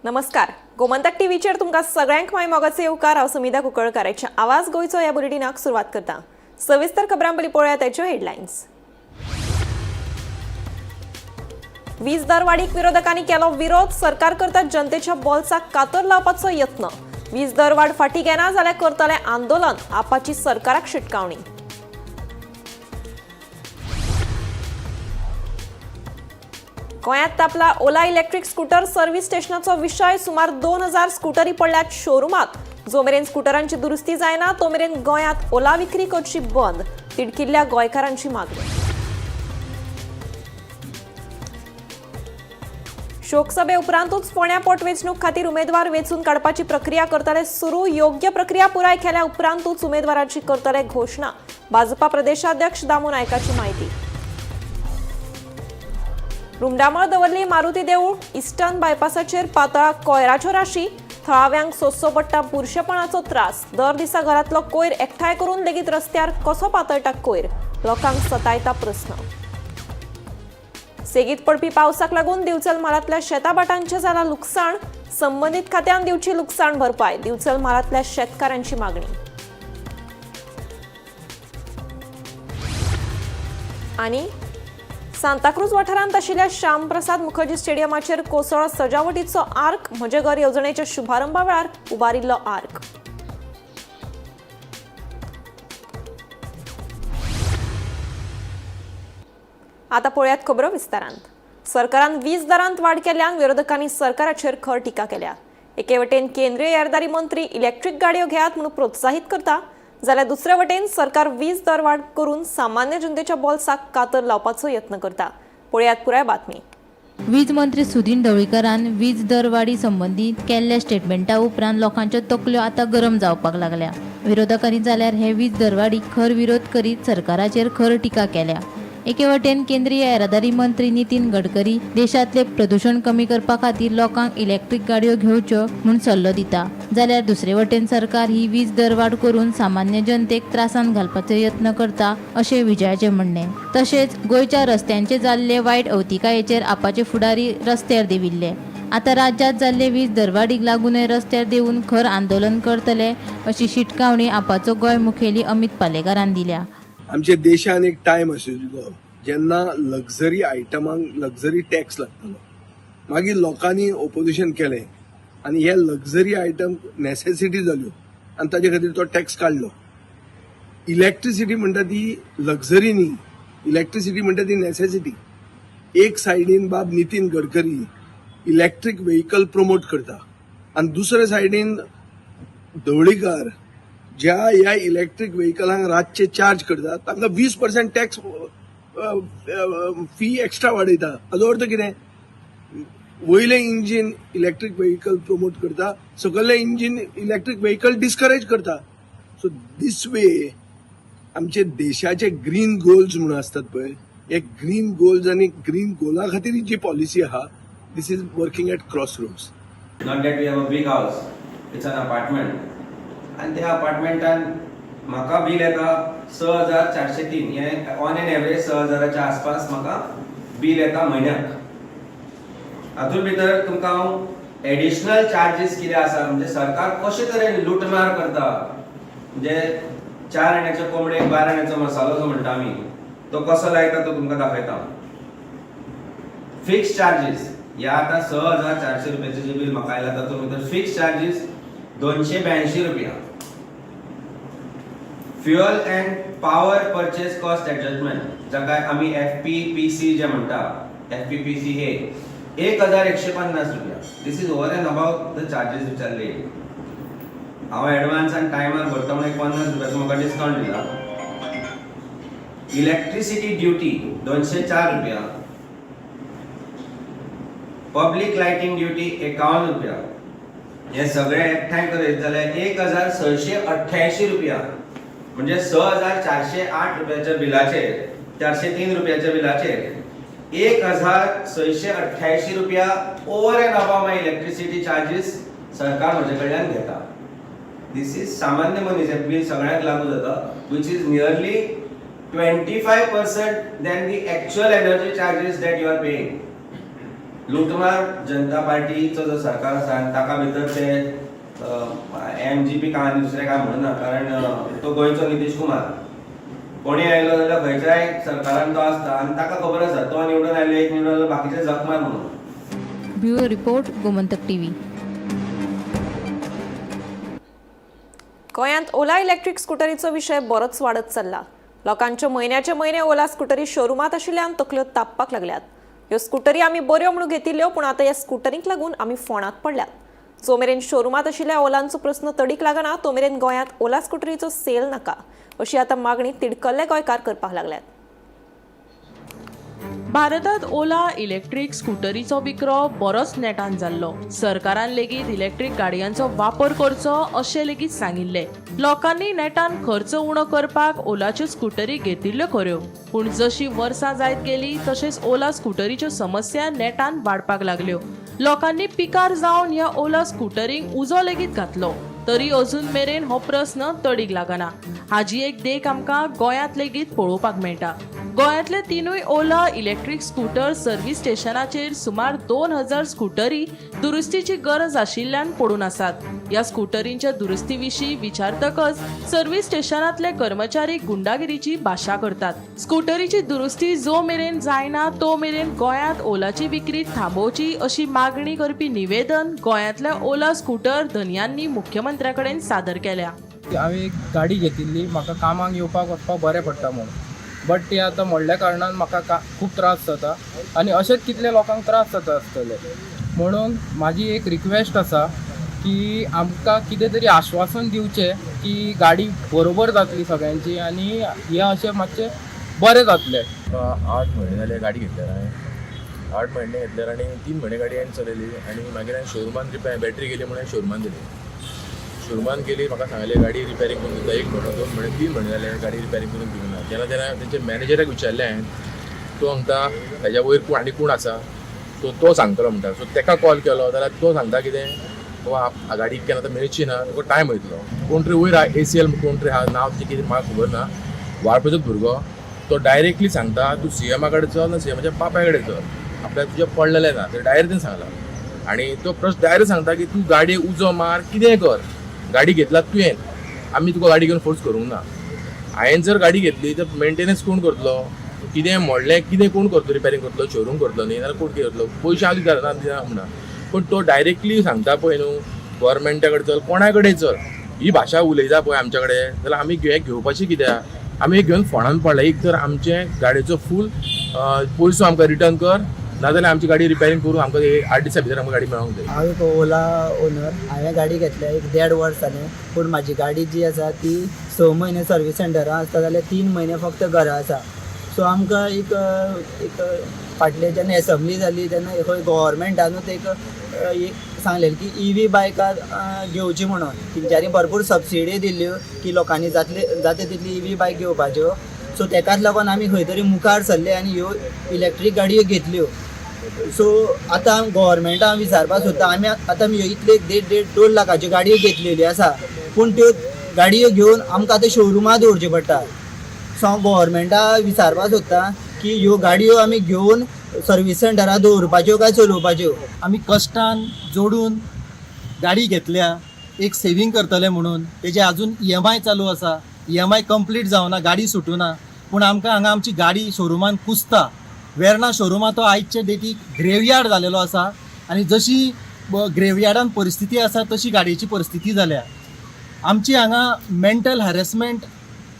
नमस्कार, गोमंतक टीव्हीचेर तुमकां सगळ्यांक माय मोगाचे येवकार. हांव समिधा कुंकळकाराच्या आवाज गोंयचो ह्या बुलेटिनाक सुरवात करता. सविस्तर खबरां पयलीं पळोवया ताच्यो हेडलायन्स. वीज दरवाडीक विरोधकांनी केलो विरोध. सरकार करता जनतेच्या बोल्साक कातर लावपाचो यत्न. वीज दरवाड फाटीं घेना जाल्यार करतले आंदोलन. आपाची सरकाराक शिटकावणी. गोंयांत तापला ओला इलेक्ट्रीक स्कूटर सर्व्हिस स्टेशनाचो विशय. सुमार 2000 स्कूटरी पडल्यात शोरुमात. जो मेरेन स्कूटरांची दुरुस्ती जायना तो मेरेन गोंयांत ओला विक्री करची बंद, तिडकिल्ल्या गोंयकारांची मागणी. शोकसभे उपरांतूच फोंड्या पोटवेंचणूक खातीर उमेदवार वेंचून काडपाची प्रक्रिया करतले सुरू. योग्य प्रक्रिया पुराय केल्या उपरांतूच उमेदवाराची करतले घोशणा, भाजपा प्रदेशाध्यक्ष दामू नायकाची माहिती. रुमडामळ दवर्ली मारुती देऊळ इस्टर्न बायपासाचेर पातळा कोयराच्यो राशी. थळाव्यांक सोंसचो पडटा बुरशेपणाचो त्रास. दर दिसा घरांतलो कोयर एकठांय करून लेगीत रस्त्यार कसो पातळटा कोयर, लोकांक सतायता प्रस्न. सेगीत पडपी पावसाक लागून दिवचल म्हालांतल्या शेताभाटांचें जालां लुकसाण. संबंदीत खात्यान दिवची लुकसाण भरपाय, दिवचल म्हालांतल्या शेतकारांची मागणी. आनी सांताक्रूज वाठारांत आशिल्ल्या श्यामप्रसाद मुखर्जी स्टेडियमाचेर कोसळ्ळो सजावटीचो आर्क. म्हजें घर येवजणेच्या शुभारंभा वेळार उबारिल्लो आर्क. आता पळयात खबरो विस्तारांत. सरकारान वीज दरांत वाड केल्ल्यान विरोधकांनी सरकाराचेर खर टिका केल्या. एके वटेन केंद्रीय येरादारी मंत्री इलेक्ट्रीक गाडयो घेयात म्हणून प्रोत्साहीत करता, जाल्यार दुसरे वटेन सरकार वीज दरवाड करून सामान्य जनतेच्या बोल्साक कातर लावपाचो यत्न करता. पळयात पुराय बातमी. वीज मंत्री सुदिन ढवळीकरान वीज दरवाडी संबंदी केल्ल्या स्टेटमेंटा उपरांत लोकांच्यो तकल्यो आतां गरम जावपाक लागल्या. विरोधकांनी जाल्यार हे वीज दरवाडीक खर विरोध करीत सरकाराचेर खर टिका केल्या. एके वटेन केंद्रीय येरादारी मंत्री नितीन गडकरी देशांतले प्रदूषण कमी करपा खातीर लोकांक इलेक्ट्रीक गाडयो घेवच्यो म्हूण सल्लो दिता, जाल्यार दुसरे वटेन सरकार ही वीज दरवाड करून सामान्य जनतेक त्रासांत घालपाचो यत्न करता अशें विजयाचें म्हणणें. तशेंच गोंयच्या रस्त्यांचे जाल्ले वायट अवतिकायेचेर आपाचे फुडारी रस्त्यार देंविल्ले. आतां राज्यांत जाल्ले वीज दरवाडीक लागूनय रस्त्यार देंवून खर आंदोलन करतले अशी शिटकावणी आपाचो गोंय मुखेली अमित पालेकारान दिल्या. आमच्या देशान एक टायम आशिल्लो जेन्ना लक्झरी आयटमांक लक्झरी टॅक्स लागतालो. मागीर लोकांनी ओपोजिशन केलें आनी हे लक्झरी आयटम नॅसेसिटी जाल्यो आनी ताजे खातीर तो टॅक्स काडलो. इलेक्ट्रिसिटी म्हणटा ती लक्झरी न्ही, इलेक्ट्रिसिटी म्हणटा ती नॅसेसिटी. एक सायडीन बाब Nitin Gadkari electric vehicle promote करता आनी दुसरे सायडीन ढवळीकार ज्या ह्या इलेक्ट्रीक व्हेकलांक रातचे चार्ज करतात तांकां 20% टॅक्स फी एक्स्ट्रा वाडयता. हाजो अर्थ कितें? वयलें इंजीन इलेक्ट्रीक व्हेकल प्रमोट करता, सकयलें इंजीन इलेक्ट्रीक व्हेकल डिस्करेज करता. सो दीस वे आमचे देशाचे ग्रीन गोल्स म्हणून आसतात पळय, हे ग्रीन गोल्स आनी ग्रीन गोला खातीर जी पॉलिसी आहा, this is working at cross roads. Not that we have a big house, it's an apartment. आनी त्या अपार्टमेंटान म्हाका बील येता 6403. हें ऑन एन एवरेज 6000च्या आसपास म्हाका बील येता म्हयन्याक. हातूंत भितर तुमकां हांव एडिशनल चार्जीस कितें आसा, म्हणजे सरकार कशे तरेन लुटमार करता, म्हणजे 4 आण्याच्या कोंबडेक 12 आण्याचो मसालो जो म्हणटा आमी, तो कसो लायता तो तुमकां दाखयता. फिक्स चार्जीस ह्या आतां 6400 रुपयाचें जें बील म्हाका आयलां तातूंत भितर फिक्स चार्जीस 282 रुपया, fuel and power purchase cost adjustment जाका आमी एफपीपीसी जे म्हणटा, एफपीपीसी हे 1150 रुपया. This is over and above the charges which are laid. हांव एडवान्स आनी टायमार भरता म्हणून एक 50 रुपयाचो म्हाका डिस्कावंट दिला. इलेक्ट्रिसिटी ड्युटी 204 रुपया, पब्लीक लायटींग ड्युटी 51 रुपया. हे सगळे एकठांय करीत जाल्यार 1688 रुपया, म्हणजे 6408 रुपयाच्या बिलाचेर, 403 रुपयाच्या बिलाचेर 1688 रुपया over and above my electricity charges सरकार म्हजे कडल्यान घेता. This is सामान्य मनीस, हें बील सगळ्यांक लागू जाता, which is nearly 25% than the actual energy charges that you are paying. लुटमार जनता पार्टीचो जो सरकार आसा आनी ताका भितर ते एमजीपी काय आनी दुसरें काय म्हणना, कारण तो गोंयचो नितीश कुमार कोणी आयलो जाल्यार खंयच्याय सरकारान तो आसता आनी ताका खबर आसा तो निवडून आयलो, एक निवडून आयलो, बाकीचे जखमार म्हणून. Bureau report, Gomantak TV. गोंयांत ओला इलेक्ट्रीक स्कुटरीचो विशय बरोच वाडत चल्ला. लोकांच्यो म्हयन्याचे म्हयने ओला स्कुटरी शोरुमांत आशिल्ल्यान तकल्यो तापपाक लागल्यात. ह्यो स्कुटरी आमी बऱ्यो म्हणून घेतिल्ल्यो, पूण आतां ह्या स्कुटरींक लागून आमी फोंडांत पडल्यात. जो मेरेन शोरुमांत आशिल्ल्या ओलांचो प्रस्न तडीक लागना तो मेरेन गोंयांत ओला स्कुटरीचो सेल नाका, अशी आतां मागणी तिडकल्ले गोंयकार करपाक लागल्यात. भारतात ओला इलेक्ट्रीक स्कुटरीचो विक्रो बरोच नेटान जाल्लो. सरकारान लेगीत इलेक्ट्रीक गाडयांचो वापर करचो अशें लेगीत सांगिल्लें. लोकांनी नेटान खर्च उणो करपाक ओलाच्यो स्कुटरी घेतिल्ल्यो खऱ्यो, पूण जशी वर्सां जायत गेली तशेंच ओला स्कुटरीच्यो समस्या नेटान वाडपाक लागल्यो. लोकांनी पिकार जावन ह्या ओला स्कुटरींक उजो लेगीत घातलो, तरी अजून मेरेन हो प्रस्न तडीक लागना. हाजी एक देख आमकां गोंयांत लेगीत पळोवपाक मेळटा. गोंयांतले तिनूय ओला इलेक्ट्रीक स्कूटर सर्व्हिस स्टेशनाचेर सुमार 2000 स्कुटरी दुरुस्तीची गरज आशिल्ल्यान पडून आसात. ह्या स्कुटरींच्या दुरुस्ती विशीं विचारतकच सर्व्हिस स्टेशनांतले कर्मचारी गुंडागिरीची भाशा करतात. स्कुटरीची दुरुस्ती जो मेरेन जायना तो मेरेन गोंयांत ओलाची विक्री थांबोवची अशी मागणी करपी निवेदन गोंयांतल्या ओला स्कुटर धनयांनी मुख्यमंत्र्या कडेन सादर केल्या. हांवें एक गाडी घेतिल्ली, म्हाका कामाक येवपाक वचपाक बरें पडटा म्हणून, बट ती आतां मोडल्या कारणान म्हाका खूब त्रास जाता आनी अशेंच कितले लोकांक त्रास जाता आसतले. म्हणून म्हाजी एक रिक्वेस्ट आसा की आमकां कितें तरी आश्वासन दिवचें की गाडी बरोबर जातली सगळ्यांची आनी हें अशें मातशें बरें जातलें. 8 म्हयने जाले गाडी घेतल्यार हांवें. 8 म्हयने घेतल्यार आनी 3 म्हयने गाडी हांवें चलयली आनी मागीर हांवें शोरुमान रिपेर, बॅटरी गेली म्हणून हांवें शोरुमान दिली. शोरुमान गेली, म्हाका सांगलें गाडी रिपेरींग करून दिता. 1 म्हयनो, 2 म्हयने, 3 म्हयने जाले गाडी रिपेरींग करून दिवंक ना. जेन्ना तेन्ना तेंच्या मॅनेजराक विचारलें हांवें, तो म्हणटा हेज्या वयर कोण आनी कोण आसा सो तो सांगतलो म्हणटा. सो तेका कॉल केलो जाल्यार तो सांगता कितें बाबा गाडी केन्ना आतां मेळची ना, तुका टायम वयतलो. कोण तरी वयर आहा ACL कोण तरी आहा, नांव तुजें कितें म्हाका खबर ना, वाळपयचोच भुरगो, तो डायरेक्टली सांगता तूं सीएमा कडेन चल ना सीएमाच्या बापाय कडेन चल, आपल्याक तुजें पडलेलें ना. ते डायरेक्ट तेणें सांगलां आनी तो प्रश्न डायरेक्ट सांगता की तूं गाडयेक उजो मार, कितेंय कर, गाडी घेतला तुवें, आमी तुका गाडी घेवन फोर्स करूंक ना. हांवें जर गाडी घेतली तर मेंटेनन्स कोण करतलो, कितें मोडलें कितें कोण करतलो, रिपेरींग करतलो, शोरूम करतलो न्ही, नाल्यार कोण कितें करतलो, पयशे हांव दिता ना दिना म्हणा. पूण तो डायरेक्टली सांगता पळय न्हू गव्हर्मेंटा कडेन चल, कोणा कडेन चल, ही भाशा उलयता पळय आमच्या कडेन, जाल्यार आमी हें घेवपाचें कित्याक? आमी घेवन फोंडान पडला. एक तर आमचे गाडयेचो फूल पयसो आमकां रिटर्न कर, नाजाल्यार आमची गाडी रिपेरींग करून आमकां 8 दिसां भितर आमकां गाडी मेळोंक जाय. हांव एक ओला ओनर. हांवें गाडी घेतल्या एक 1.5 वर्स जालें, पूण म्हाजी गाडी जी आसा ती 6 म्हयने सर्वीस सेंटरान आसता जाल्यार 3 म्हयने फक्त घरा आसा. सो आमकां एक एक फाटले जेन्ना एसेंब्ली जाली तेन्ना खंय गोवोरमेंटानूच एक एक सांगलेलें की ईवी बायकां घेवची म्हणून. तेंच्यांनी भरपूर सबसिडी दिल्ल्यो की लोकांनी जातले जाता तितली ईवी बायक घेवपाच्यो. सो तेकाच लागून आमी खंय तरी मुखार सरले आनी ह्यो इलेक्ट्रीक गाडयो घेतल्यो. सो आतां गोवोरमेंटाक विचारपाक सोदता, आमी आतां आमी इतले 1.5 1.5 2 लाखाच्यो गाडयो घेतलेल्यो आसा, पूण त्यो गाडयो घेवन आमकां आतां शोरुमां दवरच्यो पडटा. सो हांव गोवोरमेंटाक विचारपाक सोदता की ह्यो गाडयो आमी घेवन सर्वीस सेंटरार दवरपाच्यो काय चलोवपाच्यो? आमी कश्टान जोडून गाडी घेतल्या एक सेवींग करतले म्हणून, तेजे अजून EMI चालू आसा. EMI complete जावना, गाडी सुटूना, पूण आमकां हांगा आमची गाडी शोरुमान कुसता. वेर्णा शोरुमा तो आयचे डेटीक ग्रेवयार्ड जालेलो आसा आनी जशी ग्रेवयार्डान परिस्थिती आसा तशी गाडयेची परिस्थिती जाल्या. आमची हांगा मेंटल हॅरेसमेंट,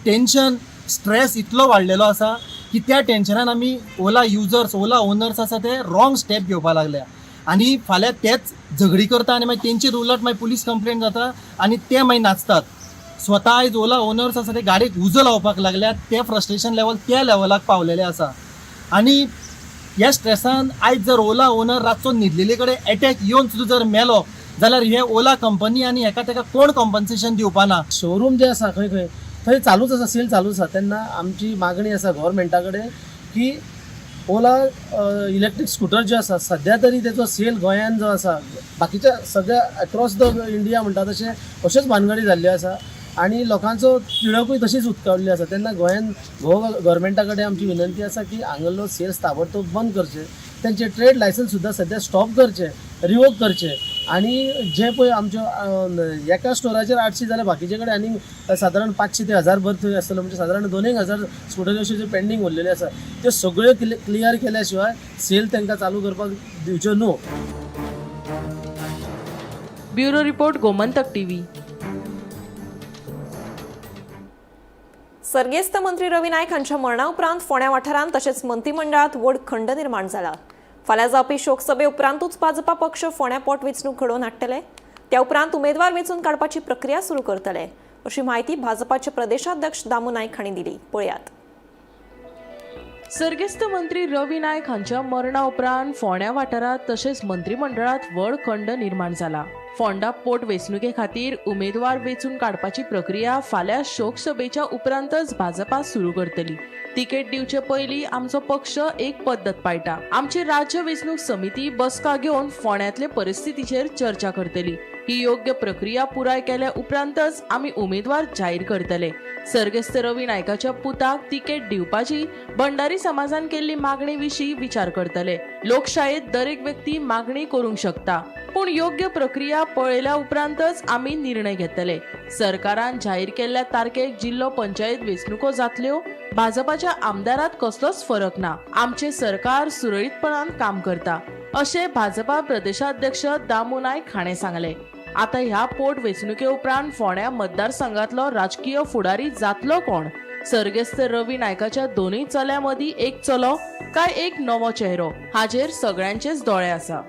टेंशन, स्ट्रेस इतलो वाडलेलो आसा की त्या टेंशनान आमी ओला युजर्स, ओला ओनर्स आसा ते रॉंग स्टेप घेवपाक लागल्या आनी फाल्यां तेच झगडी करता आनी मागीर तेंचेर उलट मागीर पुलीस कंप्लेन जाता आनी ते मागीर नाचतात. स्वता आयज ओला ओनर्स आसा ते गाडयेक उजो लावपाक लागल्यात. ते फ्रस्ट्रेशन लेवल त्या लेवलाक पावलेले आसा आनी ह्या स्ट्रेसान आयज जर ओला ओनर रातचो न्हिदलेले कडेन एटॅक येवन सुद्दां जर मेलो जाल्यार हे ओला कंपनी आनी हेका तेका कोण कॉम्पन्सेशन दिवपा ना. शोरूम जे आसा खंय खंय थंय चालूच आसा, सेल चालूच आसा. तेन्ना आमची मागणी आसा गव्हर्मेंटा कडेन की ओला इलेक्ट्रीक स्कुटर ज्यो आसा सद्या तरी तेचो सेल गोंयान जो आसा, बाकीच्या सगळ्या अक्रॉस the India म्हणटा तशें अश्योच भानगडी जाल्ल्यो आसा. आनी लोकांचो तिडकूय तशीच उत्कावल्ली आसा. तेन्ना गोंयान गोवा गव्हर्मेंटा कडेन आमची विनंती आसा की हांगासरलो सेल्स ताबडतोब बंद करचे, तेंचे ट्रेड लायसन्स सुद्दां सद्या स्टॉप करचे, रिवोक करचे. आनी जे पळय आमच्यो एका स्टोराचेर 800 जाल्यार बाकीचे कडेन आनी सादारण 500 ते 1000 भर थंय आसतलो, म्हणजे सादारण 2-1 हजार स्कुटरी अश्यो ज्यो पेंडींग उरलेल्यो आसा त्यो सगळ्यो क्लियर केल्या शिवाय सेल तांकां चालू करपाक दिवच्यो न्हू. Bureau report, Gomantak TV. सर्गेस्त मंत्री रवी नायक हांच्या मरणा उपरांत फोंड्या वाठारांत तशेंच मंत्रिमंडळात व्हड खंड निर्माण जाला. फाल्यां जावपी शोकसभे उपरांतूच भाजपा पक्ष फोंड्या पोट वेंचणूक घडोवन हाडटले. त्या उपरांत उमेदवार वेंचून काडपाची प्रक्रिया सुरू करतले, अशी म्हायती भाजपाचे प्रदेशाध्यक्ष दामू नायक हांणी दिली. पळयात. सर्गेस्त मंत्री रवी नायक हांच्या मरणा उपरांत फोंड्या वाठारांत तशेंच मंत्रिमंडळात व्हड खंड निर्माण जाला. फोंडा पोट वेंचणुके खातीर उमेदवार वेंचून काडपाची प्रक्रिया फाल्यां शोकसभेच्या उपरांतच भाजपा सुरू करतली. तिकेट दिवचे पयलीं आमचो पक्ष एक पद्दत पाळटा. आमची राज्य वेंचणूक समिती बसका घेवन फोंड्यांतले परिस्थितीचेर चर्चा करतली. ही योग्य प्रक्रिया पुराय केल्या उपरांतच आमी उमेदवार जाहीर करतले. सर्गेस्त रवी नायकाच्या पुताक तिकेट दिवपाची भंडारी समाजान केल्ली मागणी विशीं विचार करतले. लोकशायेत दरेक व्यक्ती मागणी करूंक शकता, पूण योग्य प्रक्रिया पळयल्या उपरांतच आमी निर्णय घेतले. सरकारान जाहीर केल्ल्या तारखेक जिल्लो पंचायत वेंचणुको जातल्यो. भाजपाच्या आमदारात कसलोच फरक ना. आमचे सरकार सुरळीतपणान काम करता, अशें भाजपा प्रदेशाध्यक्ष दामू नायक हाणें सांगलें. आता ह्या पोट वेंचणुके उपरांत फोंड्या मतदारसंघातलो राजकीय फुडारी जातलो कोण? सर्गेस्त रवी नायकाच्या दोनूय चल्यां मदीं एक चलो काय एक नवो चेहरो, हाजेर सगळ्यांचेच दोळे आसा.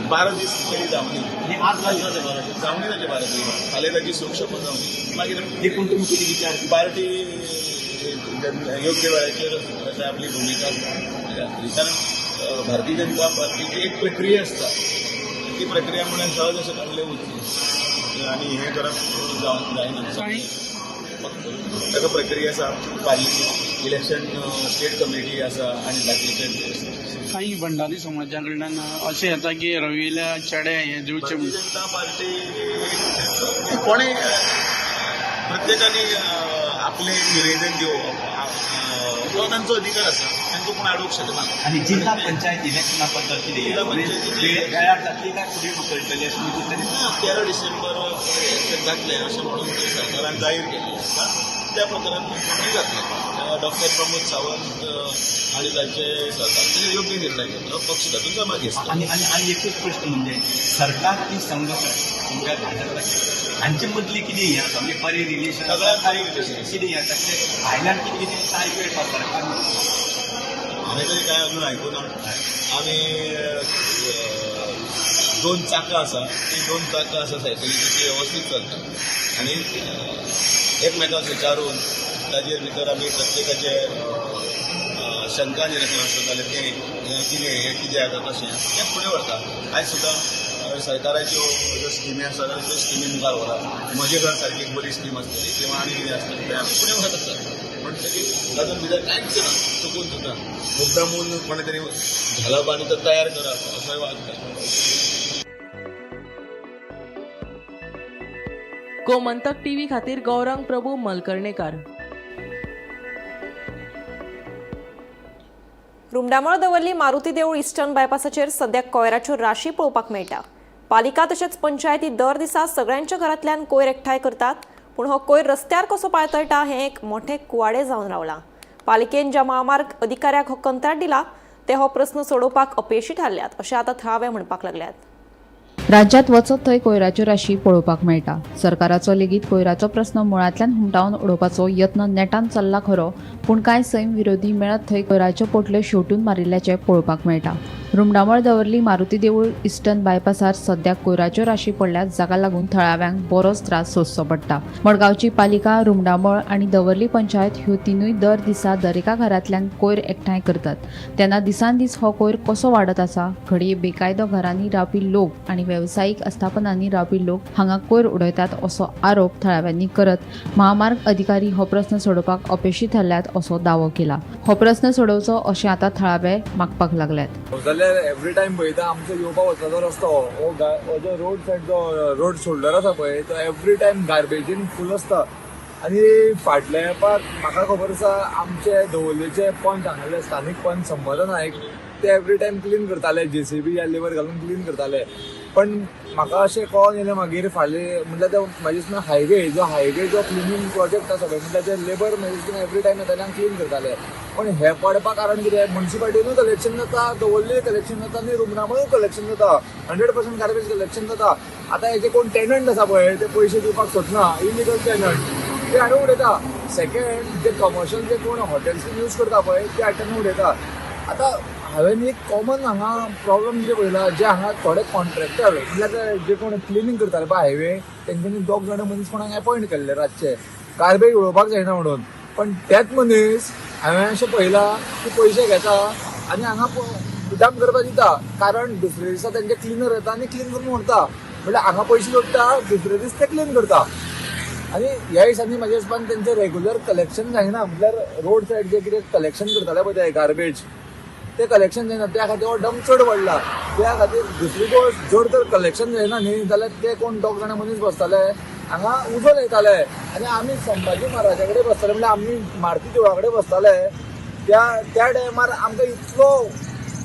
12 दीस तरी जावनी जावनी ताचे 12 दीस. फाल्यां ताची शोकसभा जावनी, मागीर एकूण तुमी कितें विचार पार्टी योग्य वेळाचेर अशें आपली भुमिका आसता, कारण भारतीय जनता पार्टीची एक प्रक्रिया आसता. ती प्रक्रिया म्हणल्यार सहज अशें काडले वचची आनी हें करप जावन जायना. ताका प्रक्रिया आसा, पार्लिमेंट इलेक्शन, स्टेट कमिटी आसा आनी बाकीचे. काही भंडारी समाजा कडल्यान अशें येता की रवील्या चेडे हे दिवचे. भारतीय जनता पार्टी कोणी प्रत्येकाने आपलें निवेदन दिवप तो तांचो अधिकार आसा, तांकां कोण आडोवंक शकना. आनी जिल्हा पंचायत इलेक्शना बद्दल कितें? जिल्हा पंचायतीचे वेळार जातली काय फुडें ढुकलतली अशें कितें तरी? 13 डिसेंबर जातलें अशें म्हणून सरकारान जाहीर केल्लें आसा. त्या प्रकारान वेंचणूक जातलें. डॉक्टर प्रमोद सावंत आनी तांचे सरकार ते योग्य निर्णय घेतलो, पक्ष तातूंत सहभागी आसता. आनी आनी आनी एकूच प्रश्न, म्हणजे सरकार की संघटन, तुमच्या भाजप हांचे मदली कितें हें आसा, म्हणजे बरें रिलेशन? सगळ्यात बरें रिलेशन. कितें हें आसा, कितें भायल्यान कितें कितें आयकू येता सरकार? हांवें तरी कांय अजून आयकूना. आमी दोन चाकां आसा, ती दोन चाकां आसा सायकलीची, ती वेवस्थीत चलता आनी एकमेकांक विचारून ताजेर भितर आमी प्रत्येकाचे शंका निरसन आसत जाल्यार तें हें कितें, हें कितें आसा, कशें तें फुडें व्हरता. आयज सुद्दां सरकाराच्यो ज्यो स्किमी आसा त्यो स्किमी मुखार व्हरात. म्हजें घर सारकी एक बरी स्कीम आसतली किंवा आनी कितें आसतलें, तें आमी फुडें व्हरत आसतात. म्हणटकीर तातूंत भितर कांयच ना चुकून सुद्दां मुद्दामून कोणें तरी घालप आनी तो तयार करप असोय वाद घालप. गोमंतक टीव्ही खातीर गौरंग प्रभू मलकर्णेकार. रुमडामळ दवर्ली मारुती देऊळ इस्टर्न बायपासाचेर सध्या कोयराच्यो राशी पळोवपाक मेळटा. पालिका तशेंच पंचायती दर दिसा सगळ्यांच्या घरांतल्यान कोयर एकठांय करतात, पूण हो कोयर रस्त्यार कसो पातळटा हें एक मोठें कुवाडें जावन रावलां. पालिकेन ज्या म्हामार्ग अधिकाऱ्याक हो कंत्राट दिला ते हो प्रस्न सोडोवपाक अपेशी थारल्यात, अशें आतां थळावे म्हणपाक लागल्यात. राज्यांत वचत थंय कोयराच्यो राशी पळोवपाक मेळटा. सरकाराचो लेगीत कोयराचो प्रस्न मुळांतल्यान हुमटावन उडोवपाचो यत्न नेटान चल्ला खरो, पूण कांय सैम विरोधी मेळत थंय कोयराच्यो पोटल्यो शेंवटून मारिल्ल्याचें पळोवपाक मेळटा. रुमडामळ दवर्ली मारुती देवूळ इस्टर्न बायपासार सद्याक कोयराच्यो राशी पडल्यात, जाका लागून थळाव्यांक बरोच त्रास सोंसचो पडटा. मडगांवची पालिका, रुमडामळ आनी दवर्ली पंचायत ह्यो तिनूय दर दिसा दरेका घरांतल्यान कोयर एकठांय करतात. तेन्ना दिसान दीस हो कोयर कसो वाडत आसा? घडये बेकायदो घरांनी रावपी लोक आनी वेवसायीक आस्थापनांनी रावपी लोक हांगा कोयर उडयतात, असो आरोप थळाव्यांनी करत महामार्ग अधिकारी हो प्रस्न सोडोवपाक अपेशी थारल्यात असो दावो केला. हो प्रस्न सोडोवचो अशें आतां थळावे मागपाक लागल्यात. जाल्यार एवरी टायम पळयता, आमचो येवपा वचपाचो रस्तो हो, हो जो रोड सायड जो रोड शोल्डर आसा पळय, तो एवरी टायम गार्बेजीन फूल आसता. आनी फाटल्या तेंपार म्हाका खबर आसा, आमचे दवर्लेचे पंच हांगासरले स्थानीक पंच संपदा नायक ते एवरी टायम क्लीन करताले, जेसीबी या लेबर घालून क्लीन करताले. पण म्हाका अशें कळोन येयलें मागीर फाल्यां म्हटल्यार ते म्हाजे दिसना हायवे जो क्लिनींग प्रोजेक्ट आसा पळय, म्हटल्यार ते लेबर म्हाजे दिसना एवरी टायम येताले आनी क्लीन करताले. पण हे पडपा कारण कितें, मुन्सिपालिटीनूय कलेक्शन जाता, दवर्ले कलेक्शन जाता आनी रुमडामळूय कलेक्शन जाता, 100% गार्बेज कलेक्शन जाता. आतां हेजे कोण टेनंट आसा पळय ते पयशे दिवपाक सोदना, इलिगल टेनंट ते हाडून उडयता. सेकेंड, जे कमर्शियल जे कोण हॉटेल्स यूज करता पळय ते हाडून उडयता. आतां हांवें एक कॉमन हांगा प्रॉब्लम कितें पळयला, जे हांगा थोडे कॉन्ट्रॅक्टर म्हटल्यार जे कोण क्लिनींग करताले पळय हायवे, तेंच्यांनी दोग जाणां मनीस कोणाक एपॉयंट केल्ले रातचे गार्बेज उडोवपाक जायना म्हणून. पण तेच मनीस हांवें अशें पळयलां की पयशे घेता आनी हांगा डंप करपाक दिता, कारण दुसरे दिसा तेंचे क्लिनर येता आनी क्लीन करून व्हरता. म्हटल्यार हांगा पयशे जोडटा, दुसरे दीस ते क्लीन करता. आनी ह्या दिसांनी म्हाज्या हिसपान तेंचें रेगुलर कलेक्शन जायना, म्हटल्यार रोड सायड जे कितें कलेक्शन करताले पळय ते गार्बेज, ते कलेक्शन जायना, त्या खातीर हो डंप चड वाडला. त्या खातीर दुसरी गोश्ट, जर तर कलेक्शन जायना न्ही जाल्यार ते कोण दोग जाणां मनीस बसताले हांगा उजो लायताले आनी आमी संभाजी महाराजा कडेन बसताले, म्हणल्यार आमी मारुती देवळा कडेन बसताले. त्या टायमार आमकां इतलो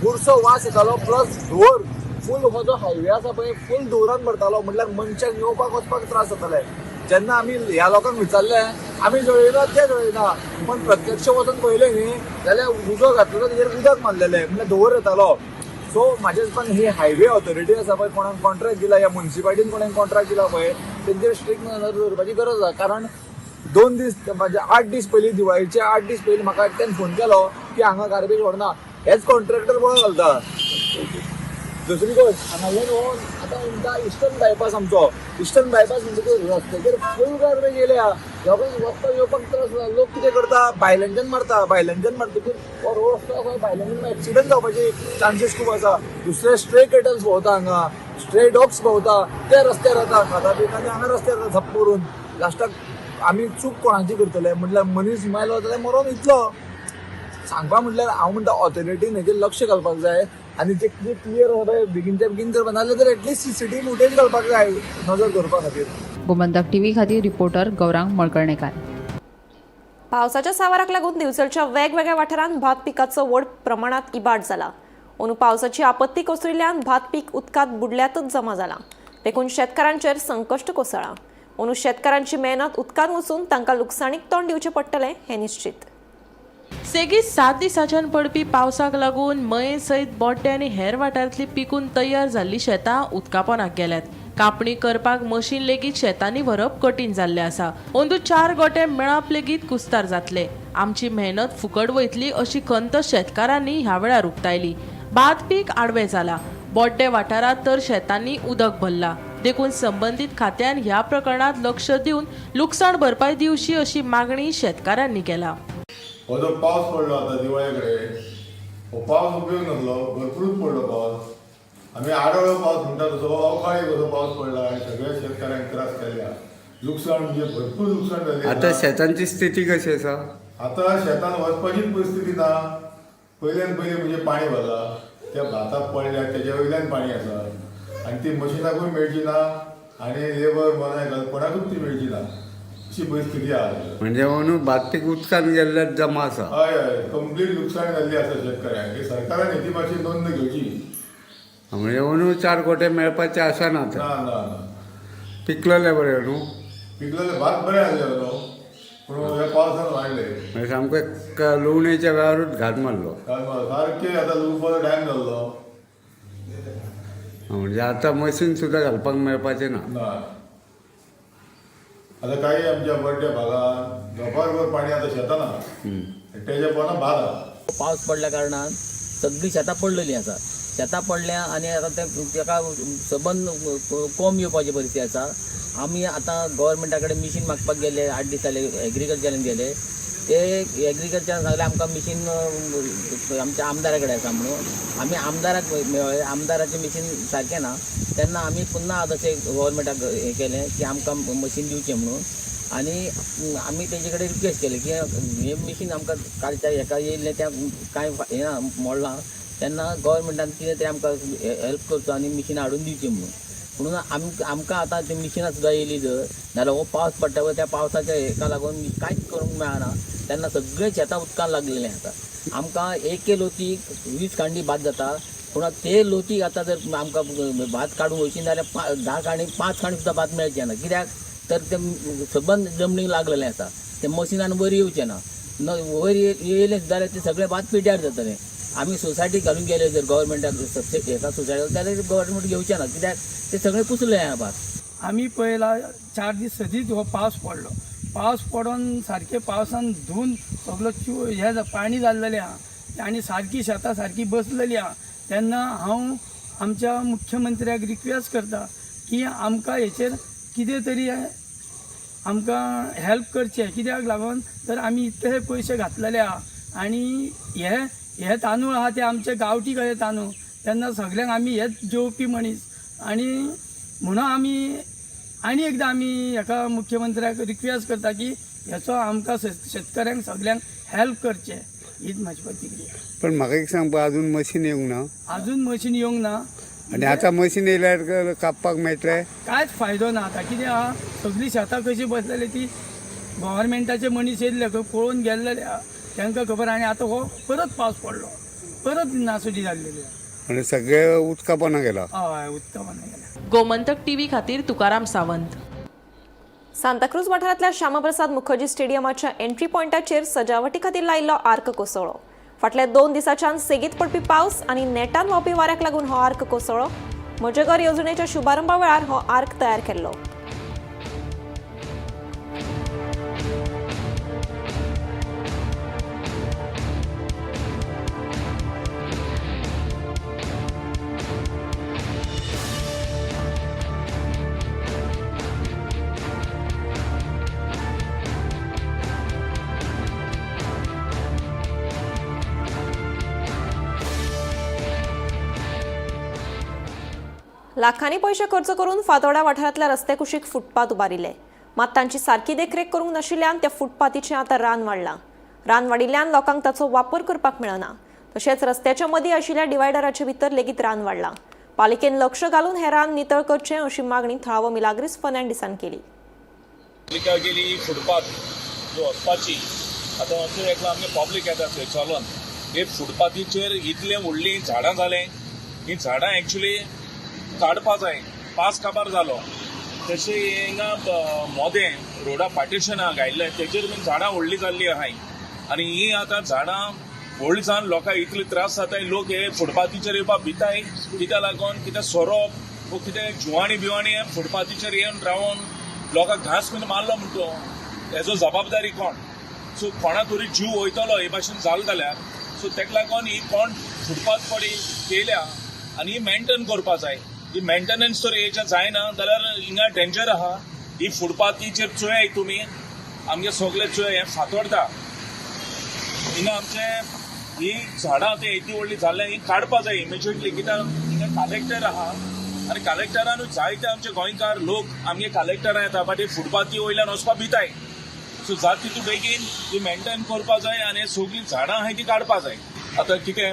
बुरसो वास येतालो, प्लस धुंवर फूल हो जो हायवे आसा पळय फूल धुंवरान भरतालो, म्हटल्यार मनशाक येवपाक वचपाक त्रास जाताले. जेन्ना आमी ह्या लोकांक विचारलें, आमी जळयना ते जळयना, पण प्रत्यक्ष वचून पळयलें न्ही जाल्यार उजो घातलेलो तेजेर उदक मारलेलें, म्हटल्यार धुंवर येतालो. सो म्हाज्या हिसपान ही हायवे ऑथॉरिटी आसा पळय, कोणाक कॉन्ट्रॅक्ट दिला या मुन्सिपालिटीन कोणाक कॉन्ट्रॅक्ट दिला पळय तेंचेर स्ट्रिक्ट नजर दवरपाची गरज आसा. कारण 2 दीस म्हणजे 8 दीस पयलीं, दिवाळीचे 8 दीस पयलीं म्हाका एकट्यान फोन केलो की हांगा गार्बेज व्हरना, हेच कॉन्ट्रॅक्टर बळ घालता. दुसरी गोश्ट, हांगासरल्यान हो आतां म्हणटा इस्टर्न बायपास, आमचो इस्टर्न बायपास म्हणजे रस्त्याचेर फूल गार्बेज येयल्या, लोकांक वचपाक येवपाक त्रास जाता. लोक कितें करता, भायल्यानच्यान मारता, भायल्यानच्यान मारतकीर हो रोड आसा भायल्यानच्यान एक्सिडंट जावपाचे चान्सीस खूब आसा. दुसरे स्ट्रे केटल्स भोंवता हांगा, स्ट्रे डॉग्स भोंवता, ते रस्त्यार येता, खाता पिता आनी हांगा रस्त्यार येता झप्प करून. लास्टाक आमी चूक कोणाची करतले, म्हटल्यार मनीस मेलो जाल्यार मरोन इतलो सांगपा म्हटल्यार हांव म्हणटा ऑथॉरिटीन हेजेर लक्ष घालपाक जाय आनी ते कितें क्लियर आसा पळय बेगीनच्या बेगीन करपाक, नाजाल्यार तर एटलिस्ट सीसीटीव्ही फुटेज घालपाक जाय नजर दवरपा खातीर. गोमंतक टीव्ही खातीर रिपोर्टर गौरांग मळकर्णेकार. पावसाच्या सांवाराक लागून दिवचलच्या वेगवेगळ्या वाठारांत भात पिकाचो व्हड प्रमाणात इबाड जाला. अंदू पावसाची आपत्ती कोसळिल्ल्यान भात पीक उदकांत बुडल्यातच जमा जाला, देखून शेतकारांचेर संकश्ट कोसळ्ळां. अंदू शेतकारांची मेहनत उदकांत वचून तांकां लुकसाणीक तोंड दिवचें पडटलें हें निश्चित. सेगीत 7 दिसांच्यान पडपी पावसाक लागून मये सयत बोड्डे आनी हेर वाठारांतली पिकून तयार जाल्ली शेतां उदकापोनाक गेल्यात. कापणी करपाक मशीन लेगीत शेतांनी व्हरप कठीण जाल्लें आसा. अंदू 4 गोटे मेळप लेगीत कुस्तार जातले. आमची मेहनत फुकट वयतली अशी खंत शेतकारांनी ह्या वेळार उक्तायली. भात पीक आडवें जाला. बोड्डे वाठारांत तर शेतांनी उदक भरला, देखून संबंदीत खात्यान ह्या प्रकरणात लक्ष दिवन लुकसाण भरपाय दिवची अशी मागणी शेतकारांनी केला. हो जो पावस पडलो आतां दिवाळे कडेन, हो पावस उपयोग नासलो, भरपूरूच पडलो पावस. आमी आडवळो पावस म्हणटा तसो अवकाळी कसो पावस पडला आनी सगळ्या शेतकाऱ्यांक त्रास केल्या. लुकसाण म्हणजे भरपूर लुकसाण जालें. आतां शेतांची स्थिती कशी आसा? आतां शेतान वचपाचीच परिस्थिती ना. पयल्यान पयलीं म्हणजे पाणी भरलां, त्या भाताक पडल्या तेज्या वयल्यान पाणी आसा आनी ती मशिनाकूय मेळची ना आनी लेबर मोनाय घाल कोणाकूच ती मेळची ना अशी परिस्थिती आहा. म्हणजे अंदू भात पीक उदकान गेल्ल्यात जमा आसा. हय हय, कंप्लीट लुकसाण जाल्ली आसा शेतकऱ्यांक. ही सरकारान हेची मातशी नोंद घेवची. म्हणजे अंदू 4 गोटे मेळपाचे आसा ना ना ना ना. पिकलेले बरें न्हू? पिकलेलें भात बरें आसलें न्हू, पूण ह्या पावसान वाडलें. म्हणजे सामकें लुवणेच्या वेळारूच घात मारलो. सारकें आतां लुवपाचो टायम जाल्लो. म्हणजे आतां मशीन सुद्दां घालपाक मेळपाचें ना. ना, आतां काही आमच्या बड्डे भागान दोपारभर पाणी आतां शेतान आहा, तेज्या पोंदा भात आहा. पावस पडल्या कारणान सगळीं शेतां पडलेलीं आसा. शेतां पडल्या आनी आतां ते ताका सबंद कोंब येवपाची परिस्थिती आसा. आमी आतां गव्हर्मेंटा कडेन मिशीन मागपाक गेले, 8 दीस जाले एग्रीकल्चरान गेले, ते एग्रीकल्चरान सांगलें आमकां मिशीन आमच्या आमदारा कडेन आसा म्हणून. आमी आमदाराक मेळ्ळे, आमदाराचें मिशीन सारकें ना. तेन्ना आमी पुन्हा आतां ते गव्हर्मेंटाक हें केलें की आमकां मशीन दिवचें म्हणून आनी आमी तेजे कडेन रिक्वेस्ट केली की हें मिशीन आमकां कालच्या हेका येयल्लें त्या कांय हें ना मोडलां, तेन्ना गव्हर्मेंटान कितें तरी आमकां हेल्प करचो आनी मिशीन हाडून दिवचें म्हणून. म्हणून आमकां आतां ती मिशिनां सुद्दां येयली जर नाल्यार हो पावस पडटा पळय त्या पावसाच्या हेका लागून कांयच करूंक मेळना. तेन्ना सगळें शेतां उदकान लागलेलें आसा. आमकां एके लोतीक 20 कांडी भात जाता, पूण ते लोतीक आतां जर आमकां भात काडूंक वयशी जाल्यार 10 कांडी 5 कांडी सुद्दां भात मेळचें ना. कित्याक तर तें सबंद जमनीक लागलेलें आसा, तें मशिनान वयर येवचें ना. वयर येयलें जाल्यार तें सगळें भात पिड्ड्यार जातलें. आमी सोसायटीक घालून गेले जर गव्हर्मेंटाक सबसिडी हेका सोसायटी जाल्यार गव्हर्मेंट घेवचें ना, कित्याक तें सगळें कुसलें आहा भात. आमी पळयला 4 दीस सदींच हो पावस पडलो. पावस पडोन सारकें पावसान धुवन सगलो हें पाणी जाल्लेलें आहा आनी सारकी शेतां सारकी बसलेली आहा. तेन्ना हांव आमच्या मुख्यमंत्र्याक रिक्वेस्ट करता की आमकां हेचेर कितें तरी आमकां हेल्प करचें. कित्याक लागून तर आमी इतले पयशे घातलेले आहा आनी हे तांदूळ आहा ते आमचे गांवठी कहे तांदूळ, तेन्ना सगल्यांक आमी हेच जेवपी मनीस आनी म्हणून आमी आनी एकदां आमी हेका मुख्यमंत्र्याक रिक्वेस्ट करता की हेचो आमकां शेतकऱ्यांक सगल्यांक हेल्प करचें, हीच म्हाजी प्रतिक्रिया. पण म्हाका एक सांगपा, अजून मशीन येवंक ना? अजून मशीन येवंक ना. आनी आतां मशीन येयल्यार कापपाक मेळटलें? कांयच फायदो ना आतां. कितें आहा, सगळीं शेतां कशीं बसलेली ती गव्हर्मेंटाचे मनीस येयल्ले पळोवन गेल्लेले आहा, तांकां खबर. आनी आतां हो परत पावस पडलो, परत नासुटी जाल्लेली आहा. म्हणजे सगळे उदका पोंदा गेला. हय, उदका पोंदा गेला. गोमंतक टीव्ही खातीर तुकाराम सावंत. सांताक्रूज वाठारांतल्या श्यामाप्रसाद मुखर्जी स्टेडियमाच्या एंट्री पॉयंटाचेर सजावटी खातीर लायिल्लो आर्क कोसळ्ळो. फाटल्या 2 दिसांच्यान सेगीत पडपी पावस आनी नेटान व्हांवपी वाऱ्याक लागून हो आर्क कोसळ्ळो. म्हजें घर येवजणेच्या शुभारंभा वेळार हो आर्क तयार केल्लो. लाखांनी पयशे खर्च करून फातोर्डा वाठारांतल्या रस्त्या कुशीक फुटपाथ उबारिल्ले, मात तांची सारकी देखरेख करूंक नाशिल्ल्यान त्या फुटपाथीचें आतां रान वाडलां. रान वाडिल्ल्यान लोकांक ताचो वापर करपाक मेळना. तशेंच रस्त्याच्या मदीं आशिल्ल्या डिवायडराचे भितर लेगीत रान वाडलां. पालिकेन लक्ष घालून हें रान नितळ करचें अशी मागणी थळावो मिलाग्रीस फर्नांडीसान केली. पालिका गेली फुटपाथ जो वचपाची आतां अंदू एकलो आमगे पब्लीक येता थंय चलोन हे फुटपाथीचेर इतलें व्हडलीं झाडां जालें, हीं झाडां एक्चुली काडपा जाय. पास काबार जालो तशें हिंगा मोदें रोडा पार्टिशन आहा घायल्लें तेजेर बीन झाडां व्हडलीं जाल्लीं आहाय आनी हीं आतां झाडां व्हडलीं जावन लोकांक इतले त्रास जाताय. लोक हे फुटपाथीचेर येवपाक भिताय, कित्याक लागून कितें सोरोप वो कितें जुवाणी बिवाणी हे फुटपाथीचेर येवन रावन लोकांक घांस बीन मारलो म्हणटो हेजो जबाबदारी कोण? सो कोणा तरी जीव वयतलो हे भाशेन जालें जाल्यार. सो तेका लागून ही कोण फुटपाथ पडी केल्या आनी ही मेंटेन करपा जाय. ही मेंटेनन्स तर हेच्या जायना जाल्यार हिंगा डेंजर आहा. ही फुटपाथीचेर चोयाय तुमी, आमगे सगळे चोय हें फातोडटा. हिंगा आमचे ही झाडां ते येदी व्हडली जाल्या ही काडपा जाय इमिजिएटली. कित्याक हिंगा कलेक्टर आहा आनी कलेक्टरानूय जायते आमचे गोंयकार लोक आमगे कलेक्टरां येता बट ही फुटपाथी वयल्यान वचपा भिताय. सो जात तितू बेगीन ही मेंटेन करपा जाय आनी सगळीं झाडां आहाय ती काडपा जाय. आतां कितें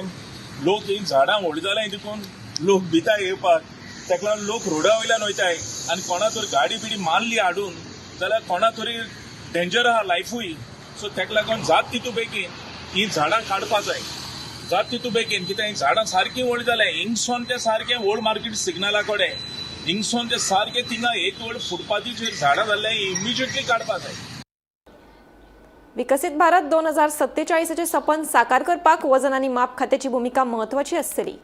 लोक ही झाडां व्हडलीं जाल्यां तितून लोक भिताय येवपाक, तेका लागून लोक रोडा वयल्यान वयताय आनी कोणा तरी गाडी बिडी मारली हाडून जाल्यार कोणा तरी डेंजर आहा लायफूय. सो तेका लागून जात तितू बेगीन ही झाडां काडपा जाय. जात तितू बेगीन कित्याक ही झाडां सारकीं व्हडलीं जाल्यां हिंगसोन ते सारकें ओल्ड मार्केट सिग्नला कडेन हिंगसोन ते सारकें थिंगा एक व्हड फुटपाथीचेर झाडां जाल्ल्यां इमिजिएटली काडपा जाय. विकसीत भारत 2047 सपन साकार करपाक वजन आनी माप खात्याची भुमिका म्हत्वाची आसतली.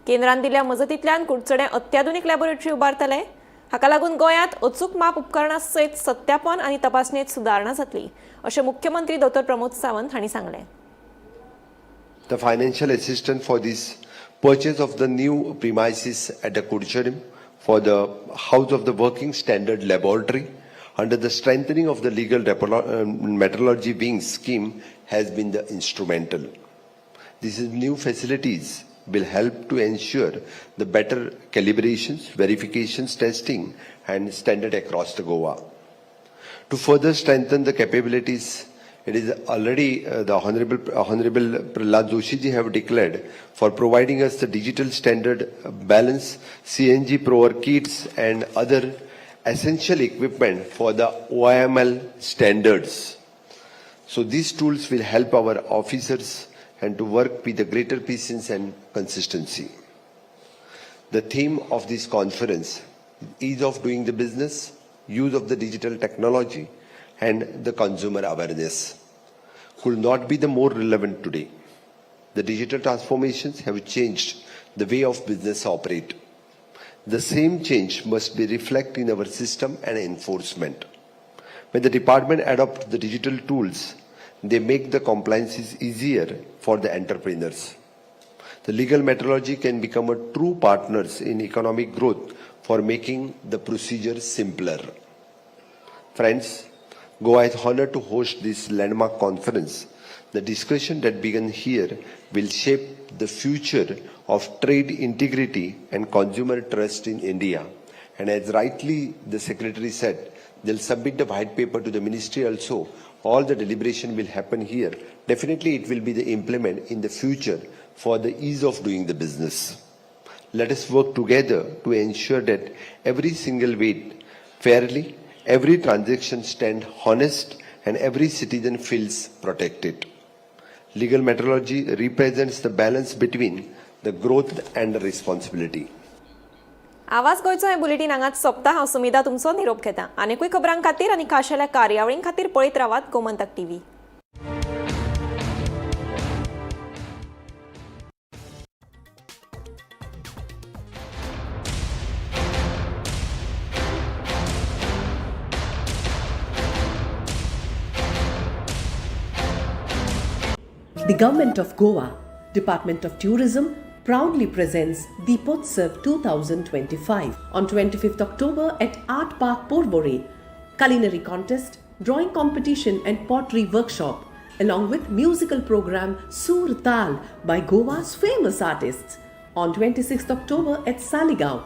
केंद्रान दिल्ल्या मजतींतल्यान कुडचडें अत्याधुनीक लॅबोरेटरी उबारतले. हाका लागून गोंयांत अचूक माप उपकरणां सयत सत्यापन आनी तपासणेंत सुदारणा जातली अशें मुख्यमंत्री डॉ प्रमोद सावंत हांणी सांगलें. The financial assistance for this purchase of the new premises at the Kudchadi for the house of the working standard laboratory under the strengthening of the legal metrology wing scheme has been the instrumental. These new facilities will help to ensure the better calibrations, verifications, testing and standard across the Goa. To further strengthen the capabilities, It is already the Honorable Prahlad Joshi ji have declared for providing us the digital standard balance, CNG prover kits and other essential equipment for the OIML standards. So these tools will help our officers and to work with a greater patience and consistency. The theme of this conference, ease of doing the business, use of the digital technology, and the consumer awareness, could not be the more relevant today. The digital transformations have changed the way of business operate. The same change must be reflected in our system and enforcement. When the department adopt the digital tools, they make the compliances easier for the entrepreneurs. The legal metrology can become a true partners in economic growth for making the procedure simpler. Friends, Goa is honored to host this landmark conference. The discussion that began here will shape the future of trade integrity and consumer trust in India. And as rightly the secretary said, they'll submit the white paper to the ministry also. All the deliberation will happen here. Definitely it will be the implement in the future for the ease of doing the business. Let us work together to ensure that every single weight fairly, every transaction stand honest, and every citizen feels protected. Legal metrology represents the balance between the growth and the responsibility. आवाज गोंयचो हें bulletin हांगाच सोंपता. हांव सुमिधा तुमचो निरोप घेता. आनीकूय खबरां खातीर आनी खाशेल्या कार्यावळीं खातीर पळयत रावात Gomantak TV. The Government of Goa, Department of Tourism proudly presents Deepotsav 2025 on 25th October at Art Park Porvorim. Culinary contest, drawing competition and pottery workshop along with musical program Sur Tal by Goa's famous artists. On 26th October at Saligao,